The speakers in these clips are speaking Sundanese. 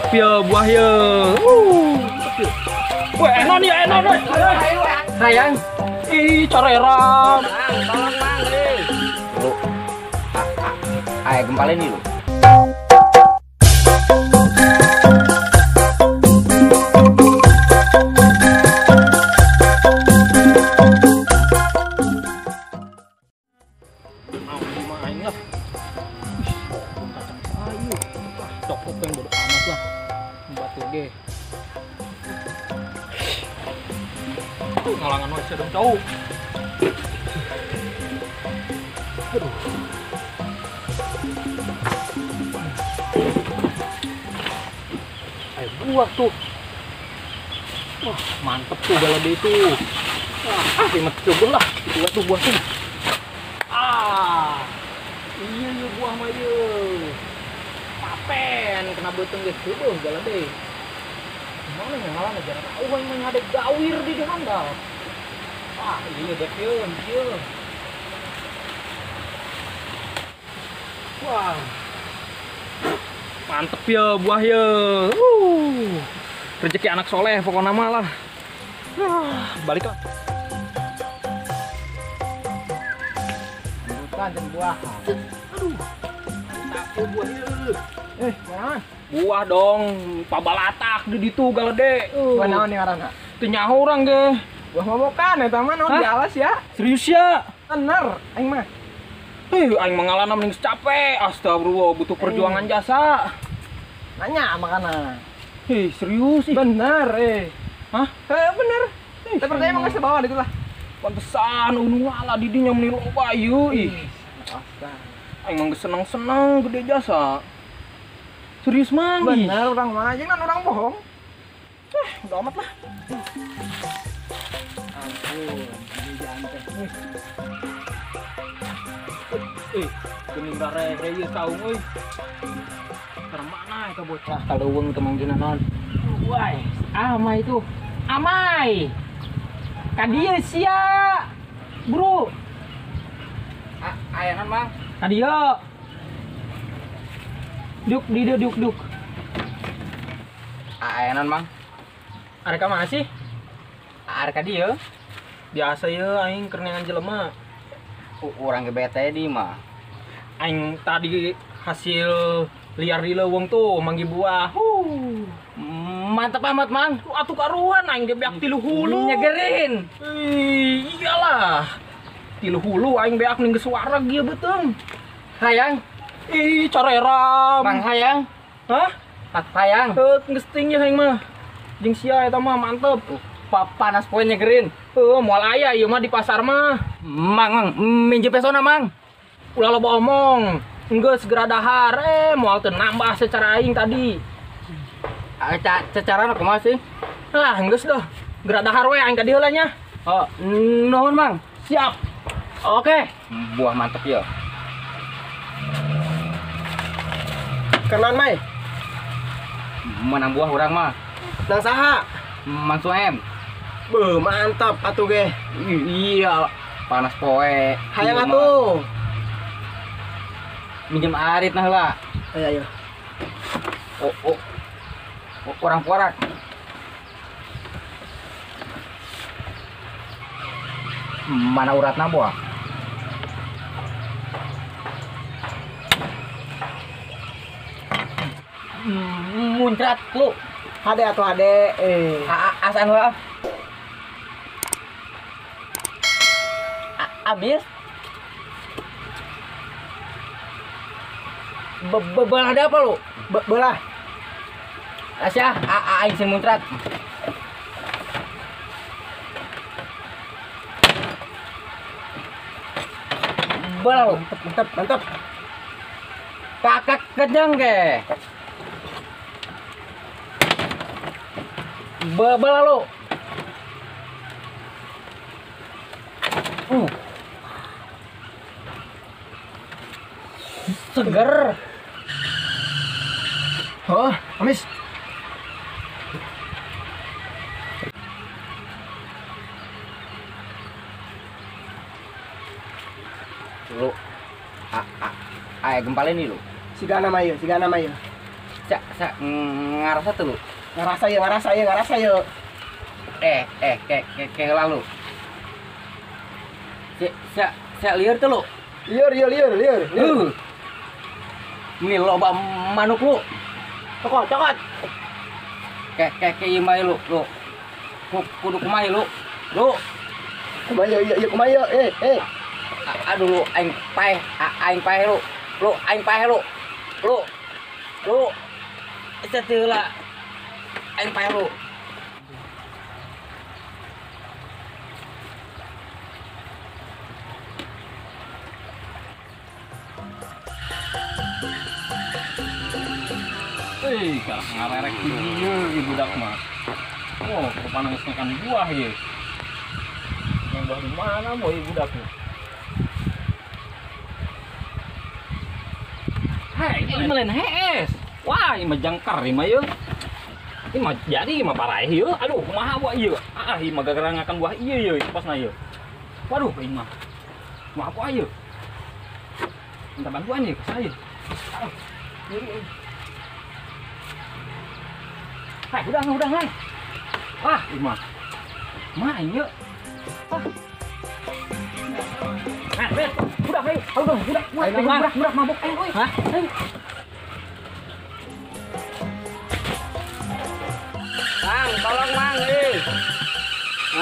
Mantep ya buah ya. Wah, enak nih, enak nih. Sayang. Ih, careram. Tolong, Mang. Lu. Ayo gempalin nih lu. Ngalangan wae sedang jauh. Aduh. Ayo buah tuh. Wah, mantep tuh balade itu. Wah, ah, coba lah. Buah tuh buah tuh. Ah. Iya iya buah mah ieu. Papen kena beuteung geus heueuh balade. Mana yang ngalah aja tahu aing mah ada gawir di handal. Ah, iya dek ieu, ieu. Wah. Mantep ya buah ya. Rezeki anak soleh pokoknya mah lah. Balik lah. Bukan buah. Aduh. Mantap buah ieu. Mana? Buah dong, pabalatak di ditu galede. Buah naon ngaranna? Teu nyaho urang ge. Buah momokan eta mah naon di alas ya? Serius ya? Bener, aing mah. Aing mah ngalana mending capek. Astagfirullah, butuh perjuangan jasa. Nanya makana. Serius ih. Bener, Hah? Bener. Teu percaya mah geus bawa ditu lah. Pantesan unu ngala di dinya meuni loba ieu ih. Aing mah geus seneng-seneng gede jasa. Serius mang? Bener orang mah, jangan orang bohong. Udah amat lah. Ampun, ini jantan. Geuning rare ieu saung euy. Keur mana eta bocah kaleuweung teu manggina naon. Wah, amai itu. Amai. Ka dieu sia. Bro. Aya naon, Mang? Ka dieu. Duk, di dieu duk duk. Aya naon, Mang? Arek ka mana sih? Arek ka dieu. Biasa ye aing keur neangan jelema. Urang ge bete di mah. Aing tadi hasil liar di leuweung tuh manggi buah. Mantep amat, Mang. Atuh karuan aing ge beak 3 hulu. Nyegerin. Iyalah. 3 hulu aing beak ning geus wareg ieu beuteung. Hayang. Ih, careram. Mang hayang. Hah? Hayang. Heuh, geus ting ye aing mah. Jeung sia eta mah mantep. Panas poe nyegerin. Moal aya ieu mah di pasar mah. Mang, Mang, minjem pesona, Mang. Ulah loba omong. Enggeus segera dahar. Moal teu nambah secara aing tadi. Secara kumaha sih? Lah, enggeus dah. Geura dahar we aing ka dieu lah nya. Oh, nuhun, Mang. Siap. Oke. Buah mantep ya. Kenan mai. Menang buah urang mah. Nang saha? Mang Suem. Beuh, mantap atuh ge. Iya, panas poe. Hayang atuh. Minjem arit nah lah. Ayo ayo. Oh, oh. Orang porak. Mana uratna buah? Muncrat lu. Hade atuh hade. Asan lah. Abis. Belah ada apa lu? Belah. Asya, aing sing muncrat. Belah lu. Mantep, mantep, mantep. Kakak kenyang ke. Belah lu. Seger. Oh, amis. Lu, ayo gempalin nih lu. Siga nama ieu, siga nama ieu. Cak ngarasa tuh lu. Ngarasa ya. Ke lalu. Cak lieur tuh lu. Lieur. Ini loba manuk lu. Cokot. Ke ieu mah lu. Kudu kumaha lu. Lu. Kumaha ieu kumaha ieu. Aduh lu aing paeh lu. Lu aing paeh lu. Lu. Eta teu lah. Aing paeh lu. Hei, kalah ngarerek di dieu ieu budak mah. Oh, rupana geus makan buah ieu. Yang buah di mana mau ieu budak mah? Hei, ieu mah lain hees. Wah, ieu mah jangkar ieu mah ieu. Ieu mah jadi ieu mah paraeh ieu. Aduh, kumaha buah ieu? Ah, ieu mah gara-gara ngakan buah ieu ieu pasna ieu. Waduh, ieu mah. Kumaha buah ieu? Minta bantuan ieu ke saya. Aduh. Hai, udah. Wah, ieu mah. Mah ieu. Ah. Nah, udah, ayo. Udah, mabuk. Ayo, oi. Hah? Ayo. Mang, tolong Mang,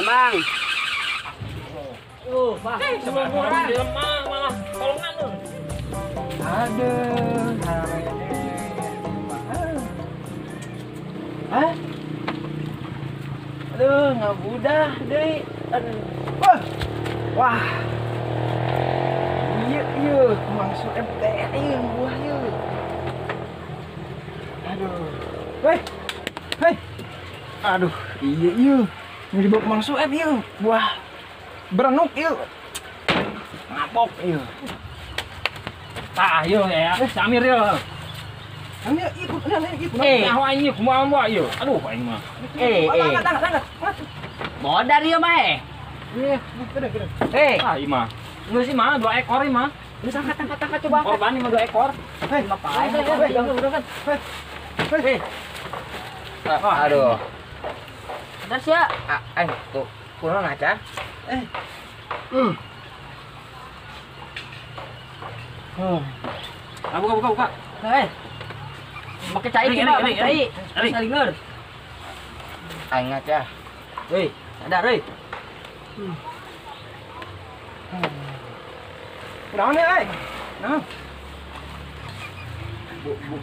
Mang. Pak. Orang lemah malah tolongan lu. Aduh, hah? Aduh, ngabudah deui. Aduh. Wah. Wah. Ieu maksud MTR ieu buah ieu. Aduh. Weh. Hei. Aduh, iya ieu. Ini dibawa ke Mang Sueb ieu, buah berenuk ieu. Ngapok ieu. Tah ieu ya, Samir ieu. Amir ikut ikut. Nyaho aing ieu kumaha buah ieu. Aduh aing mah. Angkat. Modar ieu mah. Iya, udah. Ah, ieu mah. Geus ieu mah 2 ekor ieu mah. Geus angkat coba angkat. Korban ieu mah 2 ekor. Hei, ngapain? Udah kan. Hei. Aduh. Bentar sia. Tuh, kurang aja. Ah, buka. Hei. Make cai coba, make cai. Salingur. Aing aja. Hei, sadar euy. Kunaon euy? Naon?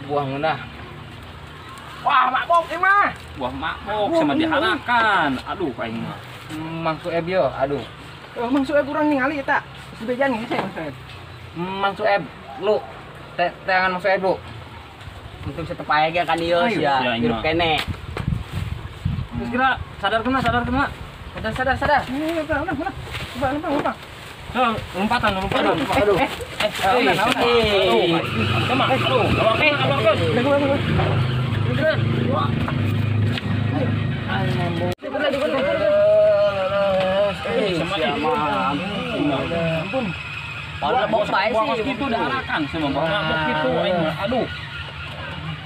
Buah ngeunah. Wah, mabok ieu mah. Buah mabok sama dihanakan. Aduh aing mah. Mang Sueb yo, aduh. Mang Sueb urang ningali eta. Sebejan hese Mang Sueb. Mang Sueb lu. Teangan Mang Sueb lu. Untung setepae ge kan ieu sia, hirup kene. Terus kira sadar kena. Sadar. Udah. Coba lempang. Lompatan. Aduh. Aduh. Sama, aduh. Keluarkan. Ampun. Padahal bok bae sih itu daharakan sama bok gitu aing mah. Aduh.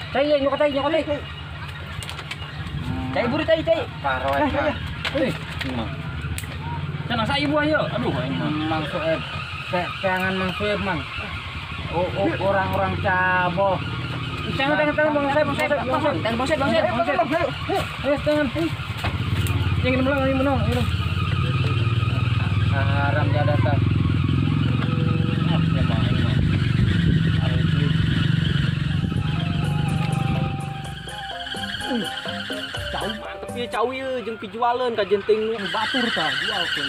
Cai nyokot cai. Cai buru cai. Paro eta. Hei, mah. Cenah sa ibu ayo. Aduh aing mah. Mang Sueb. Teangan Mang Sueb, Mang. Orang-orang caboh. Tangan Bang Sueb. Tangan Bang Sueb. Ayo tangan. Yang ini menang, ini. Haram dia datang. Ah, ya mah aing mah. Cau mantep ieu cau ieu jeung pijualeun ka jenting nu batur tah jual ke.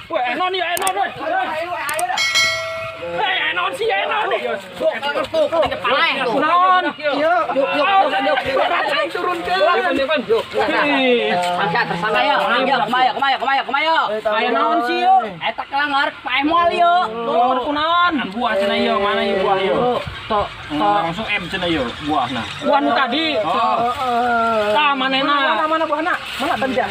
Weh, enon ya, enon weh. Ayo dah. Hei, enon sih, enon. Tuh, kepala tuh. Naon? Yuk, Yuk. Turunkeun. Yuk. Tersangka, tersangka ya. Kumaha, kumaha. Aya naon sih yeuh? Eta kelanggar paeh moal yeuh. Turun kunaon? Buah cenah ieu, mana ieu buah ieu? Tok, Langsung M cenah ieu buahna. Buah nu tadi. Tah manehna. Mana buahna? Mana tadi dah?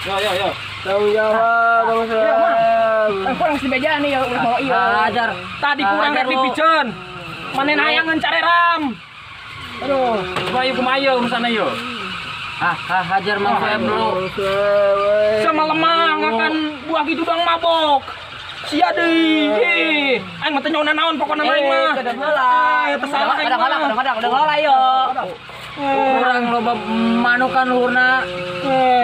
Yo. Tanggung jawab, tanggung jawab. Kurang si beja nih ya, ulah mau iya. Ajar. Tadi kurang Ajar rek lu. dipiceun. Maneh hayangeun careram. Aduh, kumaha kumaha ieu urusanna ieu? Ah, hajar Mang Soeb dulu. Sama lemah ngakan buah gitu doang mabok. Sia deui. Ih, aing mah teu nyaho naon pokona mah aing mah. Kadang heula. Teu salah aing Kadang heula, mah. kadang heula yo. Urang loba manukan luhurna.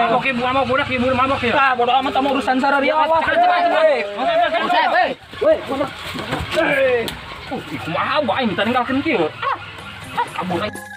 Mabok ibu mabok budak ibu mabok ya. Ah, bodo amat sama urusan sararia awas. Mang Soeb, euy. Weh, mana? Eh. Kumaha bae aing minta ninggalkeun kieu. Ah, kabur aing.